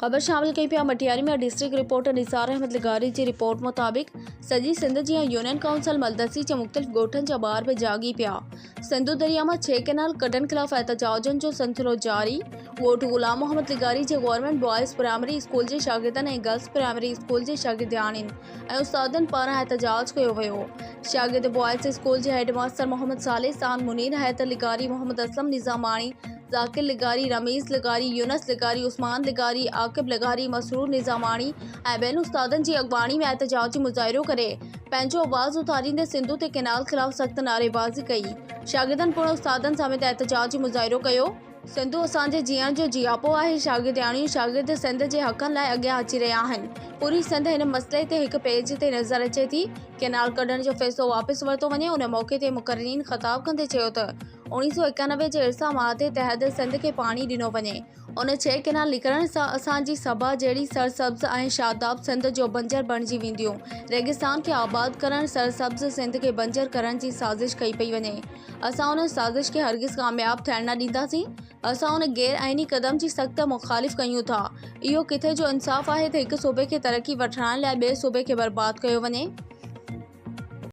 خبر شامل ڪئي پيا مٽياري ۾ ڊسٽرڪٽ رپورٽر نثار احمد لغاري جي رپورٽ مطابق سڄي سنڌ جيان يونين ڪائونسل ملدسي جي مختلف ڳوٺن جا ٻار به جاڳي پيا سنڌو درياء مان ڇهه ڪئنال ڪڍڻ خلاف احتجاجن جو سلسلو جاري ڳوٺ غلام محمد لغاري جي گورنمينٽ بوائز پرائمري اسڪول جي شاگردن ۽ گرلز پرائمري اسڪول جي شاگردياڻين ۽ استادن پاران احتجاج ڪيو ويو شاگرد بوائز اسڪول جي هيڊ ماستر محمد صالح سان منير حيدر لغاري محمد اسلم نظاماڻي ذاڪر لغاري، رميز لغاري، يونس لغاري، عثمان لغاري، عاقب لغاري، مسرور نظاماڻي ۽ ٻين استادن جي اڳواڻي ۾ احتجاجي مظاهرو ڪري پنهنجو آواز اٿاريندي سنڌو تي ڪئنال خلاف سخت نعريبازي ڪئي. شاگردن پڻ استادن سميت احتجاجي مظاهرو ڪيو. سنڌو اسان جي جيئڻ جو جياپو آهي، شاگردياڻيون شاگرد سنڌ جي حقن لاء اڳيان اچي رهيا آهن، پوري سنڌ هن مسئلي تي هڪ پيج تي نظر اچي ٿي، ڪئنال ڪڍڻ جو فيصلو واپس ورتو وڃي، ان موقعي تي مقررين خطاب ڪندي چيو ته 1991 جي ارسا معاهدي تحت سنڌ کي پاڻي ڏنو وڃي. ان ڇهه ڪئنال نڪرڻ سان اسان جي صبا جهڙي سرسبز ۽ شاداب سنڌ جو بنجر بڻجي وينديون. ريگستان کي آباد ڪرڻ، سرسبز سنڌ کي بنجر ڪرڻ جي سازش ڪئي پئي وڃي. اسان ان سازش کي هرگز ڪامياب ٿيڻ نه ڏينداسين. اسان ان غير آئيني قدم جي سخت مخالف ڪيون ٿا. اهو ڪٿي جو انصاف آهي ته هڪ صوبي کي ترقي وٺرائڻ لاء ٻئي صوبي کي برباد ڪيو وڃي.